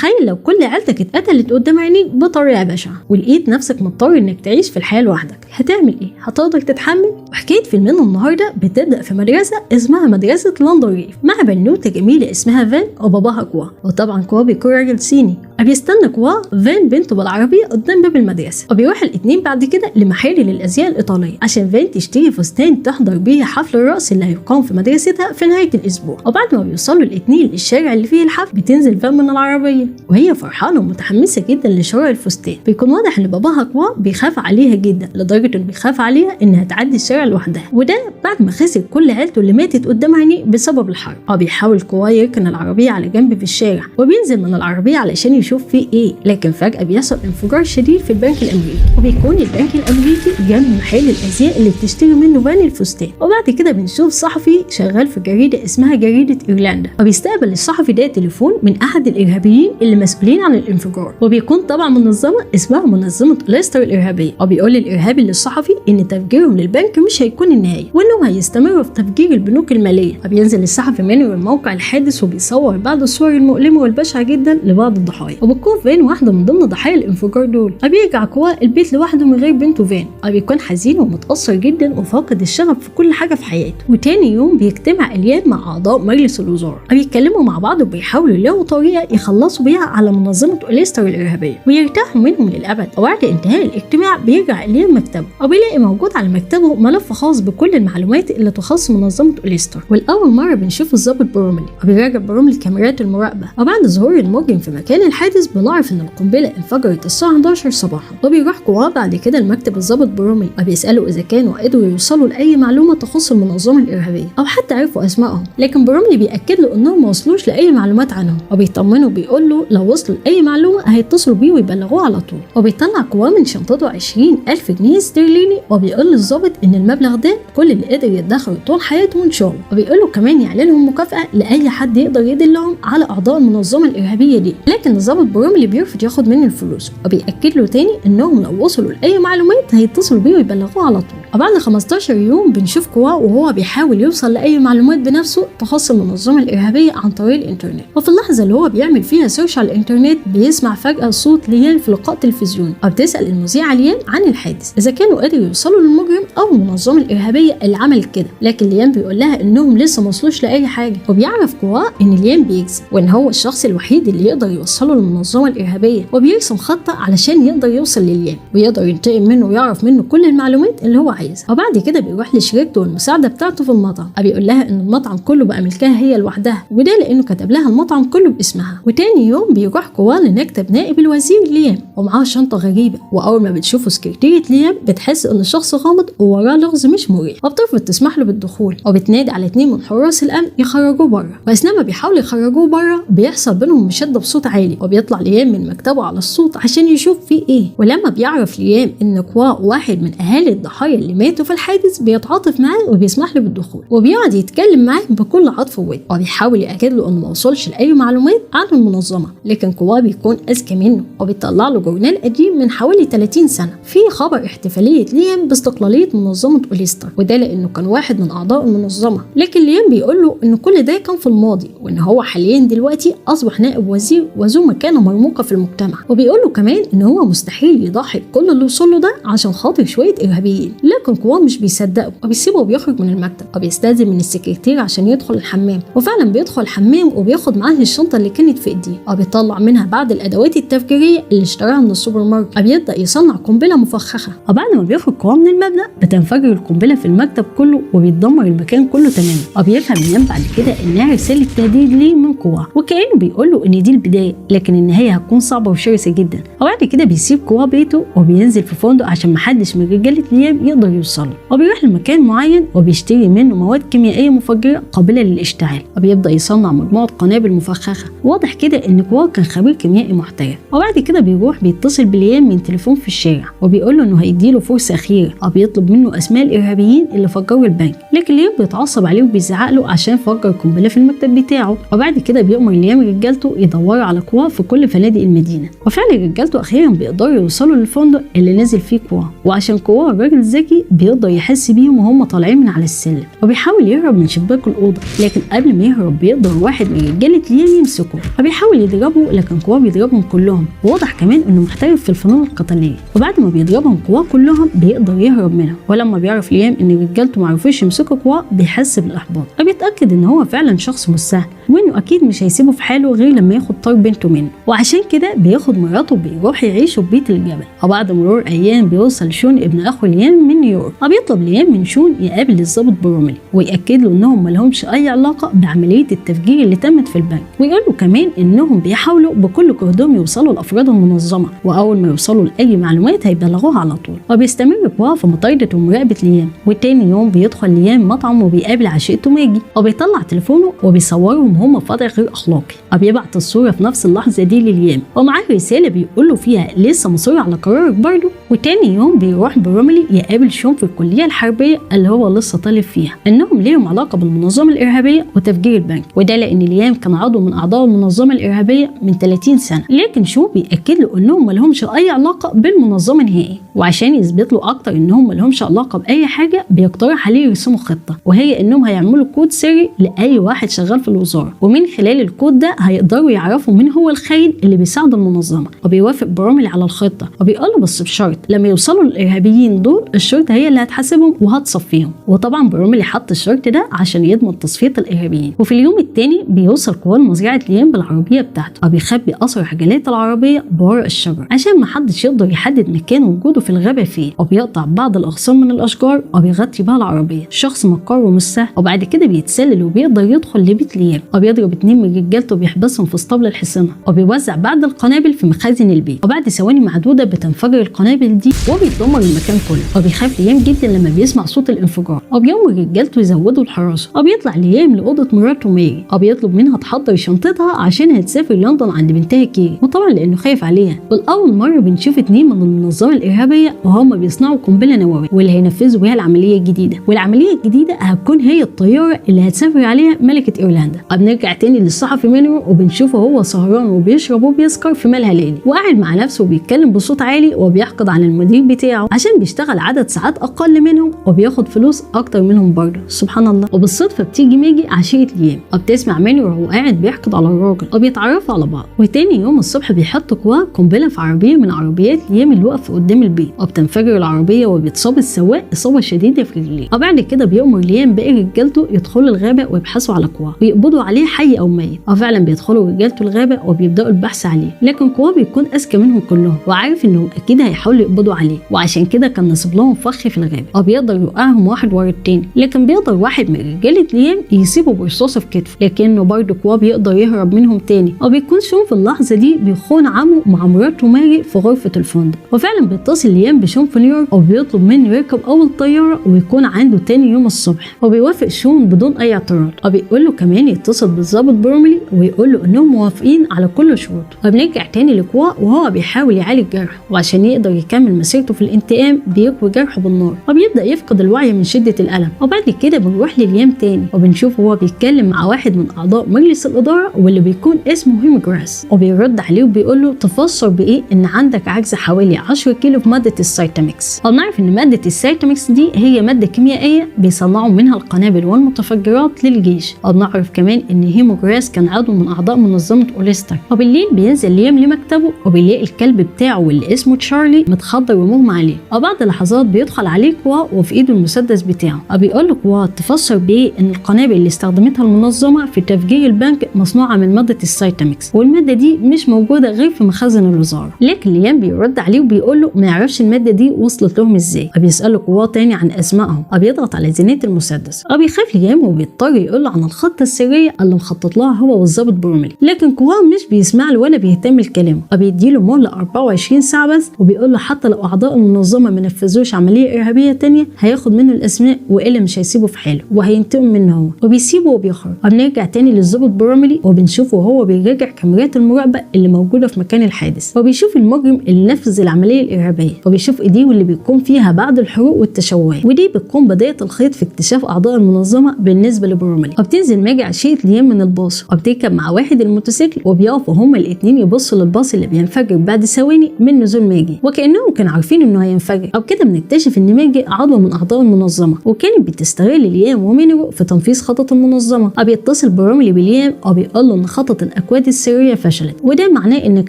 تخيل لو كل عيلتك اتقتلت قدام عينيك بطريقة بشعة ولقيت نفسك مضطر انك تعيش في الحياة لوحدك، هتعمل ايه؟ هتقدر تتحمل؟ وحكاية فيلمنا النهارده بتبدا في مدرسه اسمها مدرسه لاندر ريف مع بنوته جميلة اسمها فان وباباها كوا. وطبعا كوا بيكون راجل صيني. بيستنى كوا فان بنته بالعربية قدام باب المدرسة، وبيروح الاتنين بعد كده لمحل للازياء الايطالية عشان فان تشتري فستان تحضر بيه حفل الرقص اللي هيقام في مدرستها في نهاية الاسبوع. وبعد ما بيوصلوا الاتنين للشارع اللي فيه الحفل بتنزل فان من العربية وهي فرحانة ومتحمسه جدا لشراء الفستان. بيكون واضح ان باباها كوا بيخاف عليها جدا لدرجة انه بيخاف عليها انها تعدي الشارع لوحدها، وده بعد ما خسر كل عيلته اللي ماتت قدام عينيه بسبب الحرب. بيحاول كوا يركن العربية على جنب في الشارع وبينزل من العربية علشان يشوف فيه ايه، لكن فجاة بيحصل انفجار شديد في البنك الامريكي، وبيكون البنك الامريكي جنب محل الازياء اللي بتشتري منه فان الفستان. وبعد كده بنشوف صحفي شغال في جريدة اسمها جريدة ايرلندا، وبيستقبل الصحفي ده تليفون من احد الارهابيين اللي مسؤولين عن الانفجار، وبيكون طبعا منظمة اسمها منظمة أولستر الارهابية. وبيقول الارهابي للصحفي ان تفجيرهم للبنك مش هيكون النهاية وانهم هيستمروا في تفجير البنوك المالية. وبينزل الصحفي منه الموقع الحادث وبيصور بعض الصور المؤلمة والبشعه جدا لبعض الضحايا، وبتكون فان واحدة من ضمن ضحايا الانفجار دول. وبيرجع كوا البيت لوحده من غير بنته فان، وبيكون حزين ومتاثر جدا وفاقد الشغف في كل حاجة في حياته. وتاني يوم بيجتمع اليان مع اعضاء مجلس الوزراء، وبيتكلموا مع بعض وبيحاولوا يلاقوا طريقه يخلصوا بيها على منظمة أولستر الارهابية ويرتاحوا منهم للابد. وبعد انتهاء الاجتماع بيرجع اليان مكتبه وبيلاقي موجود على مكتبه ملف خاص بكل المعلومات اللي تخص منظمة أولستر. والاول مرة بنشوف الضابط بروملي، وبيراجع بروملي كاميرات المراقبة. وبعد ظهور المجرم في مكان الحادث بنعرف ان القنبلة انفجرت الساعة 11 صباحا. وبيروح كوا بعد كده لمكتب الضابط بروملي وبيساله اذا كانوا قدروا يوصلوا لاي معلومة تخص المنظمة الارهابية او حتى عرفوا اسمائهم، لكن بروملي بياكد له انهم ما وصلوش لاي معلومات عنهم، وبيطمنه وبيقول له لو وصلوا لاي معلومة هيتصلوا بيه ويبلغوه على طول. وبيطلع كوا من شنطته 20,000 جنيه استرليني وبيقول للضابط ان المبلغ ده كل اللي قدر يدخره طول حياته من شغله، وبيقول له كمان يعلنهم مكافاة لاي حد يقدر يدلهم على اعضاء المنظمة الارهابية دي. لكن الضابط بروملي بيرفض ياخد منه الفلوس وبيأكد له تاني انهم لو وصلوا لاي معلومات هيتصلوا بيه ويبلغوه على طول. وبعد 15 يوم بنشوف كوا وهو بيحاول يوصل لاي معلومات بنفسه تخص المنظمة الارهابية عن طريق الانترنت. وفي اللحظة اللي هو بيعمل فيها search على الانترنت بيسمع فجاة صوت ليان في لقاء تلفزيوني، وبتسال المذيعه ليان عن الحادث اذا كانوا قدروا يوصلوا للمجرم او المنظمة الارهابية اللي عملت كده، لكن ليان بيقول لها انهم لسه ما وصلوش لاي حاجة. وبيعرف كوا ان ليان بيكذب وان هو الشخص الوحيد اللي يقدر يوصله للمنظمة الارهابية، وبيرسم خطه علشان يقدر يوصل لليان ويقدر ينتقم منه ويعرف منه كل المعلومات اللي هو عايزها. وبعد كده بيروح لشريكته والمساعدة بتاعته في المطعم، بيقول لها ان المطعم كله بقى ملكها هي لوحدها، وده لانه كتب لها المطعم كله باسمها. وتاني يوم بيروح كوا لمكتب نائب الوزير ليام ومعاه شنطه غريبة، واول ما بتشوفه سكرتيره ليام بتحس ان الشخص غامض ووراه لغز مش مريح، وبترفض تسمح له بالدخول، وبتنادي على 2 من حراس الامن يخرجوه بره. واثناء ما بيحاولوا يخرجوه بره بيحصل بينهم مشاده بصوت عالي، وبيطلع ليام من مكتبه على الصوت عشان يشوف فيه ايه. ولما بيعرف ليام ان كوا واحد من اهالي الضحايا اللي ماتوا في الحادث بيتعاطف معاه وبيسمح له بالدخول، وبيقعد يتكلم معاه بكل عطف وود، وبيحاول ياكد له انه ما وصلش لاي معلومات عن المنظمة. لكن كوا بيكون اذكى منه وبيطلع له جورنال قديم من حوالي 30 سنة فيه خبر احتفالية ليام باستقلاليه منظمة أولستر، وده لانه كان واحد من اعضاء المنظمة. لكن ليام بيقول له ان كل ده كان في الماضي وان هو حاليا دلوقتي اصبح نائب وزير وذو مكانه مرموقة في المجتمع، وبيقول له كمان ان هو مستحيل يضحي بكل اللي وصل له ده عشان خاطر شوية ارهابيين. لكن كوا مش بيصدقه وبيسيبه وبيخرج من المكتب، وبيستاذن من السكرتير عشان يدخل الحمام، وفعلا بيدخل الحمام وبياخد معاه الشنطة اللي كانت في ايديه، وبيطلع منها بعض الادوات التفجيريه اللي اشتراها من السوبر ماركت، وبيبدا يصنع قنبلة مفخخه. وبعد ما بيخرج كوا من المبنى بتنفجر القنبلة في المكتب كله وبيتدمر المكان كله تماما. وبيفهم ليام بعد كده انها رسالة تهديد ليه من كوا، وكانه بيقول له ان دي البداية لكن النهاية هتكون صعبة وشرسه جدا. وبعد كده بيسيب كوا بيته وبينزل في فندق عشان محدش من رجاله ليام يقدر يوصله، وبيروح لمكان معين وبيشتري منه مواد كيميائية مفجره قابله للاشتعال، وبيبدا يصنع مجموعة قنابل مفخخه. واضح كده ان كوا كان خبير كيميائي محترف. وبعد كده بيروح بيتصل بليام من تليفون في الشارع وبيقول له انه هيديله فرصة اخيرة، وبيطلب منه اسماء الارهابيين اللي فجروا البنك، لكن ليام بيتعصب عليه وبيزعق له عشان فجر قنبلة في المكتب بتاعه. وبعد كده بيأمر ليام رجالته يدوروا على كوا في في كل فنادق المدينة. وفعلا رجالته اخيرا بيقدروا يوصلوا للفندق اللي نازل فيه كوا، وعشان كوا الراجل ذكي بيقدر يحس بيهم وهم طالعين من على السلم، وبيحاول يهرب من شباك الاوضة، لكن قبل ما يهرب بيقدر واحد من رجاله ليام يمسكه، فبيحاول يضربه لكن كوا بيضربهم كلهم، وواضح كمان انه محترف في الفنون القتالية. وبعد ما بيضربهم كوا كلهم بيقدر يهرب منهم، ولما بيعرف ليام ان رجالته معرفوش يمسكوا كوا بيحس بالاحباط، وبيتاكد ان هو فعلا شخص مش سهل وانه اكيد مش هيسيبه في حاله غير لما ياخد طار بنته منه، وعشان كده بياخد مراته وبيروح يعيشوا في بيت الجبل. وبعد مرور ايام بيوصل شون ابن اخو ليام من نيويورك، وبيطلب ليام من شون يقابل الضابط بروملي ويأكد له انهم مالهمش اي علاقة بعملية التفجير اللي تمت في البنك، ويقول له كمان انهم بيحاولوا بكل جهدهم يوصلوا لافراد المنظمة، واول ما يوصلوا لاي معلومات هيبلغوها على طول. وبيستمر كوا في مطاردة ومراقبة ليام. وتاني يوم بيدخل ليام مطعم وبيقابل عشيقته ماجي، وبيطلع تليفونه وبيصورهم هم في وضع غير اخلاقي، وبيبعت الصورة في نفس اللحظة دي لليام ومعاه رسالة بيقول له فيها لسه مصر على قرارك برضه. وتاني يوم بيروح بروملي يقابل شون في الكلية الحربية اللي هو لسه طالب فيها، انهم ليهم علاقة بالمنظمه الارهابية وتفجير البنك، وده لان ليام كان عضو من اعضاء المنظمة الارهابية من 30 سنة. لكن شون بيأكد له انهم مالهمش اي علاقة بالمنظمه نهائي، وعشان يثبت له اكتر انهم مالهمش علاقة باي حاجة بيقترح عليه يرسموا خطه، وهي انهم هيعملوا كود سري لاي واحد شغال في الوزارة، ومن خلال الكود ده هيقدروا يعرفوا مين هو الخاين اللي بيساعد المنظمة. وبيوافق بروملي على الخطة وبيقول له بس بشرط لما يوصلوا للارهابيين دول الشرطة هي اللي هتحاسبهم وهتصفيهم. وطبعا بروملي حط الشرط ده عشان يضمن تصفية الارهابيين. وفي اليوم الثاني بيوصل كوا لمزرعه ليام بالعربية بتاعته، وبيخبي اثر عجلات العربية بورق الشجر عشان ما حدش يقدر يحدد مكان وجوده في الغابة فين، وبيقطع بعض الاغصان من الاشجار وبيغطي بها العربية. شخص مكار ومش سهل. وبعد كده بيتسلل وبيقدر يدخل لبيت ليام، وبيضرب 2 من رجالته وبيحبسهم في اسطبل الحصانة، وبيوزع بعض القنابل في مخازن البيت. وبعد ثواني معدودة بتنفجر القنابل دي وبيتدمر المكان كله. وبيخاف ليام جدا لما بيسمع صوت الانفجار، وبيأمر رجالته يزودوا الحراسة. وبيطلع ليام لاوضه مراته ماري، وبيطلب منها تحضر شنطتها عشان هتسافر لندن عند بنتها كيري، وطبعا لانه خايف عليها. والاول مرة بنشوف 2 من المنظمة الارهابية وهم بيصنعوا قنبلة نووية واللي هينفذوا بيها العملية الجديدة، والعملية الجديدة هتكون هي الطيارة اللي هتسافر عليها ملكه ايرلندا. وبنرجع تاني للصحفي مينرو وبنشوفه هو سهران وبيشرب وبيسكر في ملهى ليلي، وقاعد مع نفسه وبيتكلم بصوت عالي وبيحقد على المدير بتاعه عشان بيشتغل عدد ساعات اقل منهم وبياخد فلوس اكتر منهم برضه، سبحان الله. وبالصدفه بتيجي ماجي عشيقه ليام وبتسمع مينرو وهو قاعد بيحقد على الراجل وبيتعرفوا على بعض. وتاني يوم الصبح بيحط كوا قنبلة في عربية من عربيات ليام اللي واقفة قدام البيت، وبتنفجر العربية وبيتصاب السواق اصابه شديدة في رجليه. وبعد كده بيأمر ليام باقي رجالته يدخلوا الغابة ويبحثوا على كوا ويقبضوا عليه حي او ميت. وفعلا بيدخلوا رجالته الغابة وبيبداوا البحث عليه، لكن كوا بيكون اذكى منهم كلهم وعارف انهم اكيد هيحاولوا يقبضوا عليه، وعشان كده كان نصب لهم فخ في الغابة وبيقدر يوقعهم واحد ورا التاني. لكن بيقدر واحد من رجاله ليام يسيبه برصاصه في كتفه، لكنه برضه كوا بيقدر يهرب منهم تاني. وبيكون شون في اللحظة دي بيخون عمه مع مراته ماري في غرفة الفندق. وفعلا بيتصل ليام بشون في نيويورك وبيطلب منه يركب اول طيارة ويكون عنده تاني يوم الصبح، وبيوافق شون بدون اي اعتراض، وبيقول له كمان يتصل بالظابط بروملي ويقول له انهم موافقين على كل شروطه. وبنرجع تاني لكوا وهو بيحاول يعالج جرحه، وعشان يقدر يكمل مسيرته في الانتقام بيكوي جرحه بالنار وبيبدا يفقد الوعي من شده الالم. وبعد كده بنروح لليام تاني وبنشوفه وهو بيتكلم مع واحد من اعضاء مجلس الادارة واللي بيكون اسمه هيموجراس، وبيرد عليه وبيقول له تفسر بايه ان عندك عجز حوالي 10 كيلو في مادة السيتامكس. وبنعرف ان مادة السيتامكس دي هي مادة كيميائية بيصنعوا منها القنابل والمتفجرات للجيش. وبنعرف كمان ان هيموجراس كان عضو من اعضاء منظمة اوليستر. وبالليل بينزل ليام لمكتبه وبيلاقي الكلب بتاعه واللي اسمه تشارلي متخدر ومغمى عليه. وبعد لحظات بيدخل عليه كوا وفي ايده المسدس بتاعه، وبيقول له كوا تفسر بايه ان القنابل اللي استخدمتها المنظمة في تفجير البنك مصنوعة من مادة السيتامكس، والمادة دي مش موجودة غير في مخازن الوزارة. لكن ليام بيرد عليه وبيقول له ما يعرفش المادة دي وصلت لهم ازاي. وبيساله كوا تاني عن اسمائهم، وبيضغط على زناد المسدس. وبيخاف ليام وبيضطر يقول له عن الخطة السرية اللي مخطط لها هو والظابط بروملي، لكن كوا مش بيسمع له ولا بيهتم لكلامه، وبيديله مهله 24 ساعة بس، وبيقول له حضر حتى لو اعضاء المنظمة ما نفذوش عملية ارهابية تانية هياخد منه الاسماء والا مش هيسيبه في حاله وهينتقم منه هو. وبيسيبه وبيخرج. وبنرجع تاني للظابط بروملي وبنشوفه وهو بيراجع كاميرات المراقبة اللي موجودة في مكان الحادث، وبيشوف المجرم اللي نفذ العملية الارهابية، وبيشوف ايديه واللي بيكون فيها بعض الحروق والتشوهات، ودي بتكون بداية الخيط في اكتشاف اعضاء المنظمة بالنسبة لبروملي. وبتنزل ماجي عشيقة ليام من الباص وبتركب مع واحد الموتوسيكل، وبيقفوا هما الاثنين يبصوا للباص اللي بينفجر بعد ثواني من نزول ماجي، وكانهم كانوا عارفين انه هينفجر. او كده بنكتشف ان ماجي عضو من اعضاء المنظمة وكانت بتستغل ليام ومينرو في تنفيذ خطط المنظمة. بيتصل بروملي بليام وبيقول له ان خطط الاكواد السرية فشلت، وده معناه انك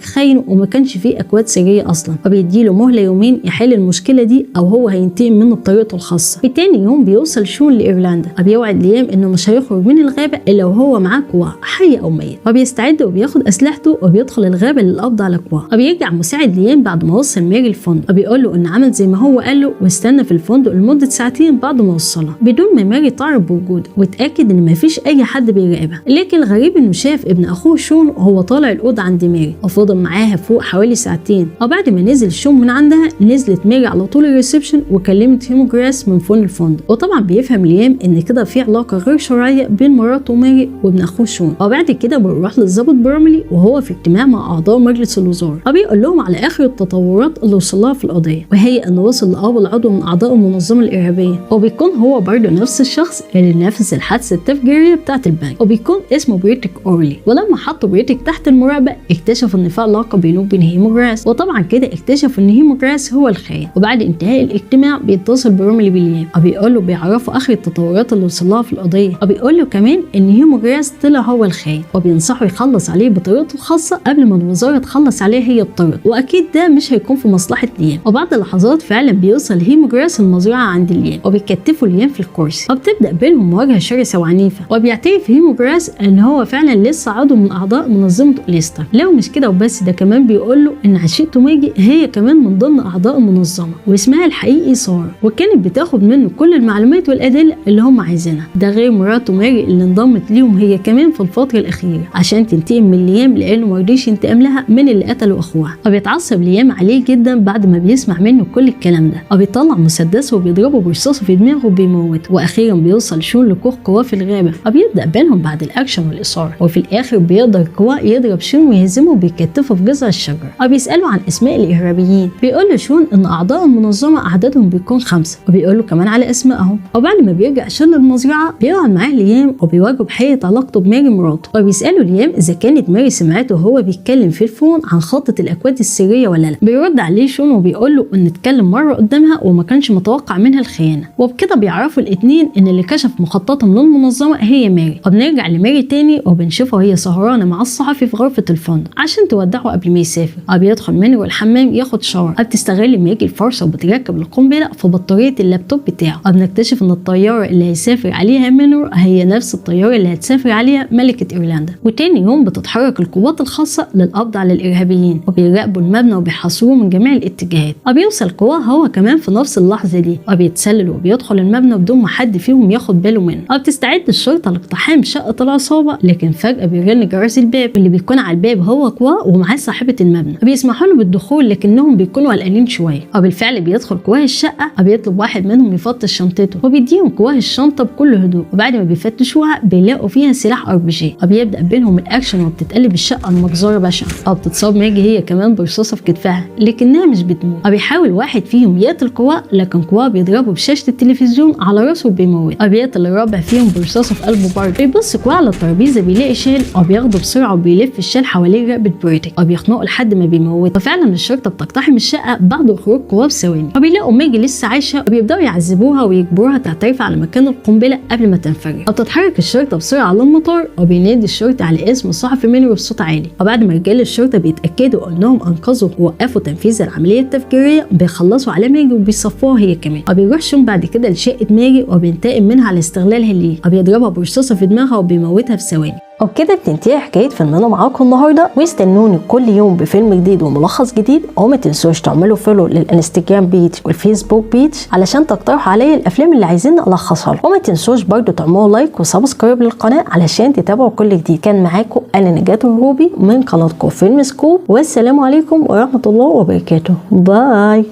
خاين وما كانش فيه اكواد سرية اصلا، وبيديله مهله يومين يحل المشكلة دي او هو هينتقم منه بطريقته الخاصة. في تاني يوم بيوصل شون لايرلندا، وبيوعد ليام انه مش هيخرج من الغابة الا وهو معاه كوا حي او ميت، وبيستعد وبياخد اسلحته وبيدخل الغابة للقبض على كوا. وبيرجع مساعد ليام بعد ما وصل ماري الفندق، وبيقول له ان عمل زي ما هو قال له واستنى في الفندق لمدة ساعتين بعد ما وصلها بدون ما ماري تعرف بوجوده، واتاكد ان مفيش اي حد بيراقبها. لكن الغريب انه شاف ابن اخوه شون وهو طالع الاوضة عند ماري وفضل معاها فوق حوالي ساعتين. وبعد ما نزل شون من عندها نزلت ماري على طول ال reception وكلمت هيموجراس من phone الفندق. وطبعا بيفهم ليام ان كده في علاقة غير شرعية بين مراته ماري وابن اخوه شون. وبعد كده بنروح للظابط بروملي وهو في اجتماع مع اعضاء مجلس الوزراء، وبيقول لهم على اخر التطورات اللي وصلها في القضية، وهي انه وصل لاول عضو من اعضاء المنظمة الارهابية، وبيكون هو برضه نفس الشخص اللي نفذ الحادثة التفجيريه بتاعه البنك، وبيكون اسمه بريتك اورلي. ولما حطوا بريتك تحت المراقبة اكتشفوا ان في علاقة بينه وبين هيموجراس، وطبعا كده اكتشفوا ان هيموجراس هو الخاين. وبعد انتهاء الاجتماع بيتصل بروملي بليام وبيقول له بيعرفوا اخر التطورات اللي وصلها في القضية، وبيقول له كمان ان هيموجراس طلع هو الخاين، وبينصحه يخلص عليه بطريقته الخاصة قبل ما الوزارة تخلص عليه هي بطريقته، واكيد ده مش هيكون في مصلحة ليام. وبعد لحظات فعلا بيوصل هيموجراس المزرعة عند ليام وبيكتفوا ليام في الكرسي، وبتبدا بينهم مواجهة شرسة وعنيفه، وبيعترف هيموجراس ان هو فعلا لسه عضو من اعضاء منظمة اوليستر. لو مش كده وبس، ده كمان بيقول له ان عشيقته ماجي هي كمان من ضمن اعضاء المنظمة واسمها الحقيقي ساره، وكانت بتاخد منه كل المعلومات والادلة اللي هم عايزينها، ده غير مراته ماري اللي انضمت ليهم هي كمان في الفترة الاخيرة عشان تنتقم من ليام لانه ما رضيش ينتقم لها من اللي قتلوا اخوها. وبيتعصب ليام عليه جدا بعد ما بيسمع منه كل الكلام ده، وبيطلع مسدسه وبيضربه برصاصه في دماغه وبيموته. واخيرا بيوصل شون لكوخ كوا في الغابة، وبيبدا بينهم بعد الاكشن والاثارة، وفي الاخر بيقدر كوا يضرب شون ويهزمه وبيكتفه في جذع الشجرة. وبيساله عن اسماء الارهابيين، بيقول له شون ان اعضاء المنظمة عددهم بيكون 5، وبيقول له كمان على اسمائهم. وبعد ما بيرجع شون للمزرعه بيقعد معاه ليام وبيواجهه بحقيقة علاقته بماري مراته، وبيساله ليام اذا كانت ماري سمعته وهو بيتكلم في ال phone عن خطه الاكواد السرية ولا لا. بيرد عليه شون وبيقول له ان اتكلم مرة قدامها وما كانش متوقع منها الخيانة. وبكده بيعرفوا الاثنين ان اللي كشف مخططهم للمنظمة هي ماري. وبنرجع لماري تاني وبنشوفها وهي سهرانة مع الصحفي في غرفة الفندق عشان تودعه قبل ما يسافر. وبيدخل منه الحمام ياخد shower، بتستغل ماجي الفرصة وبتركب القنبلة في بطارية اللابتوب بتاعه. وبنكتشف ان الطيارة اللي هيسافر عليها مينرو هي نفس الطيارة اللي هتسافر عليها ملكه ايرلندا. وتاني يوم بتتحرك القوات الخاصة للقبض على الارهابيين، وبيراقبوا المبنى وبيحاصروه من جميع الاتجاهات. وبيوصل كوا هو كمان في نفس اللحظة دي، وبيتسلل وبيدخل المبنى بدون ما حد فيهم ياخد باله منه. وبتستعد الشرطة لاقتحام شقه العصابة، لكن فجاة بيرن جرس الباب، واللي بيكون على الباب هو كوا ومعاه صاحبه المبنى. بيسمحوا له بالدخول لكنهم بيكونوا قلقانين شوية. وبالفعل بيدخل كواه الشقة، وبيطلب واحد منهم يفتش شنطته، وبيديهم كواه الشنطة بكل هدوء. وبعد ما بيفتشوها بيلاقوا فيها سلاح RPG، وبيبدا بينهم الاكشن وبتتقلب الشقة المجزرة بشعة. وبتتصاب ماجي هي كمان برصاصه في كتفها لكنها مش بتموت. وبيحاول واحد فيهم يقتل كواه، لكن كواه بيضربه بشاشة التلفزيون على راسه وبيموته. وبيقتل الرابع فيهم برصاصه في قلبه برضه. بيبص كواه على الترابيزة بيلاقي شال، وبياخده بسرعة وبيلف الشال حوالين رقبة بريتك وبيخنقه لحد ما بيموته. وفعلا الشرطة بتقتحم الشقة بعد خروج كواه بثواني، وبيلاقوا ماجي لسه عايشه، وبيبداوا يعذبوها ويجبروها تعترف على مكان القنبلة قبل ما تنفجر. وبتتحرك الشرطة بسرعة على المطار، وبينادي الشرطة على اسم الصحفي مينرو بصوت عالي. وبعد ما رجال الشرطة بيتاكدوا انهم انقذوا ووقفوا تنفيذ العملية التفجيريه، بيخلصوا على ماجي وبيصفوها هي كمان. وبيروح شون بعد كده لشقه ماجي وبينتقم منها على استغلالها ليه، وبيضربها برصاصه في دماغها وبيموتها في ثواني. وبكده بتنتهي حكاية فيلمنا معاكم النهارده، واستنوني كل يوم بفيلم جديد وملخص جديد. وما تنسوش تعملوا follow للانستجرام page والفيسبوك page علشان تقترحوا عليا الافلام اللي عايزين الخصها لكم. وما تنسوش برضو تعملوا like و subscribe للقناة علشان تتابعوا كل جديد. كان معاكم انا نجاة الروبي من قناتكم فيلم سكوب، والسلام عليكم ورحمة الله وبركاته. bye.